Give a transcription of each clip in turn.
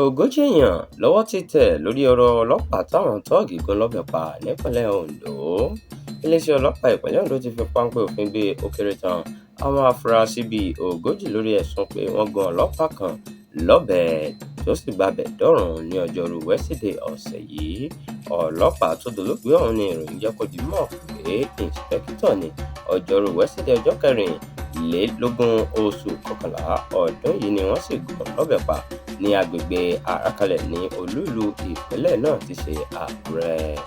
Ogójì èèyàn lọ́wọ́ ti tẹ̀ lórí ọ̀rọ̀ ọlọ́pàá táwọn tóògì gún lọ́bẹ̀ pa nípínlẹ̀ Ondo. Iléeṣẹ́ ọlọ́pàá ìpínlẹ̀ Ondo ti fi páńpẹ́ òfin gbé ó kéré tán àwọn afurasí bíi 40 lórí ẹ̀sùn pé wọ́n gún ọlọ́pàá kan lọ́bẹ tó sì gbabẹ̀ dọ́run ní Ọjọ́rùú Wẹ́sídẹ̀ẹ́ ọ̀sẹ̀ yìí. Ọlọ́pàá tó dolóògbé ọ̀hún ni ìròyìn jẹ́ kó di mímọ̀ pé ìǹṣìpẹ̀kìtọ̀ ní Ọjọ́rùú Wẹ́sídẹ̀ẹ́ ọjọ́ 24 oṣù kọkànlá ọdún yìí ni wọ́n sì gún un lọ́bẹ pa ní agbègbè Àràkálẹ̀ ní olú-ìlú ìpínlẹ̀ náà tí í ṣe Àkúrẹ́.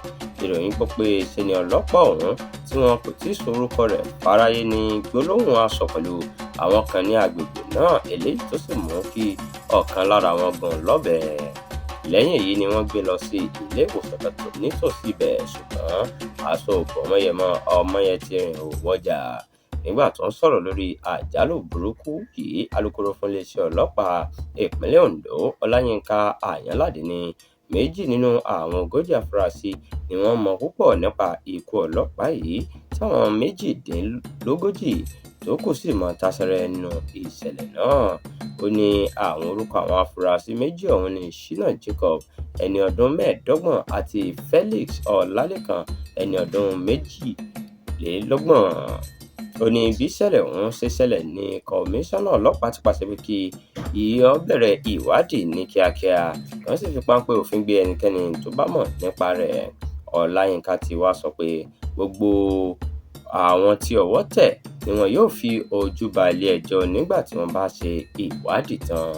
Ìròyìn gbọ́ pé ṣe ni ọlọ́pàá ọ̀hún tí wọn kò tí ì sọ orúkọ rẹ̀ fáráyé ní gbólóhùn asọ̀ pẹ̀lú àwọn kan ní agbègbè náà, eléyìí tó sì mú kí ọ̀kan lára wọn gún un lọ́bẹ. Lẹ́yìn èyí ni wọ́n gbé lọ sí ilé ìwòsàn kan nítòsí ibẹ̀, ṣùgbọ́n aṣọ ò bọ́mọyẹ mọ́, ọmọye ti rìn ò wọjà. Nígbà tó ń sọ̀rọ̀ lórí àjálù burúkú yìí, alūkkóró fún iléeṣẹ́ ọlọ́pàá ìpínlẹ̀ Ondo, Ọláyinka Àyànládé ní méjì nínú àwọn 40 afurasí ni wọ́n mọ púpọ̀ nípa ikú ọlọ́pàá yìí, táwọn 38 tó kù sì mọ táṣẹ́rẹ́ nínú ìṣẹ̀lẹ̀ náà. Ó ní àwọn orúkọ àwọn afurasí méjì ọ̀hún ní Shina Jacob, ẹni ọdún 25, àti Felix Ọlálékan, ẹni ọdún 22. Ó ní bí ìṣẹ̀lẹ̀ ọ̀hún ṣe ṣẹlẹ̀ ní kọmíṣánná ọlọ́pàá ti pàṣẹ pé kí wọ́n bẹ̀rẹ̀ ìwádìí ní kíákíá, kí wọ́n sì fi páńpẹ́ òfin gbé ẹnikẹ́ni tó bá mọ̀ nípa rẹ̀. Ọláyinka tí wàá sọ pé gbogbo àwọn tí ọwọ́ tẹ̀ ni wọn yóò fi ojú ba ilé-ẹjọ́ nígbà tí wọ́n bá ṣe ìwádìí tán.